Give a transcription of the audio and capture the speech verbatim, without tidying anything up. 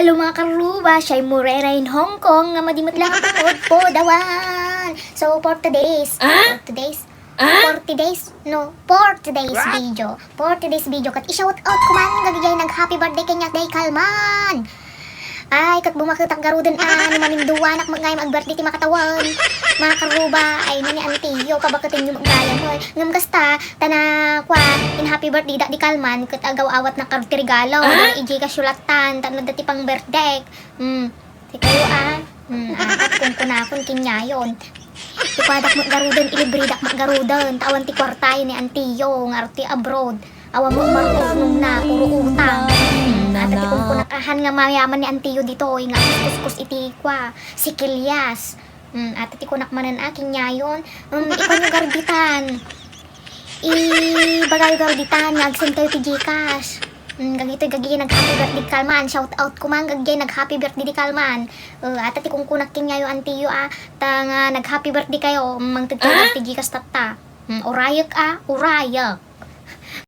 Hello, mga karuba, siya Morena in Hong Kong nga madi met lang ang pangod po dawan. So, for today's, Ah? for today's, Ah? for today's, no, for today's What? video, for today's video, ket i-shout out ko man nga diay nag-happy birthday kaniak, day Kalman. Ay, ket bumaketak garuden, ah, no maminduanak met ngay ag-birthday ti makatawen. Mga karuba, ay, nani antiyo, pabaketenyo met gayam, oy. Ngem kasta, ta na, kua, in-happy birthday da di Kalman, ket agaw-awatnak karo ti regalo, Ah? dagiti i-Gcash yo lattan, tapno adda ti pang-birthday. Hmm, sikayo, ah. Hmm, ah, ket kunkunakon kaniayon. Ikuadak met garuden, ilibredak met garuden, ta awan ti kuartayo ni antiyo, nga aro ti abroad. Awan met maruknongna, puro utang. Hmm, adda ti kunkunak, ahan nga mayaman ni antiyo ditoy, nga agkuskuskos iti kua, sikilias. Hmm, adda ti kunak manen a, kaniayon. Hmm, ikuanyo garud ditan. Ibagayo garud ditan nga ag-send kayo ti Gcash. Hmm, gagitoy gagiya nag-happy birthday Kalman. Shout out ko man gagiya nag-happy birthday di Kalman. Eh, adda ti kunkunak kaniayo antiyo a, ta nga nag-happy birthday kayo, mangted kayo Ah? ti Gcash tatta. Hmm, urayek a, urayek.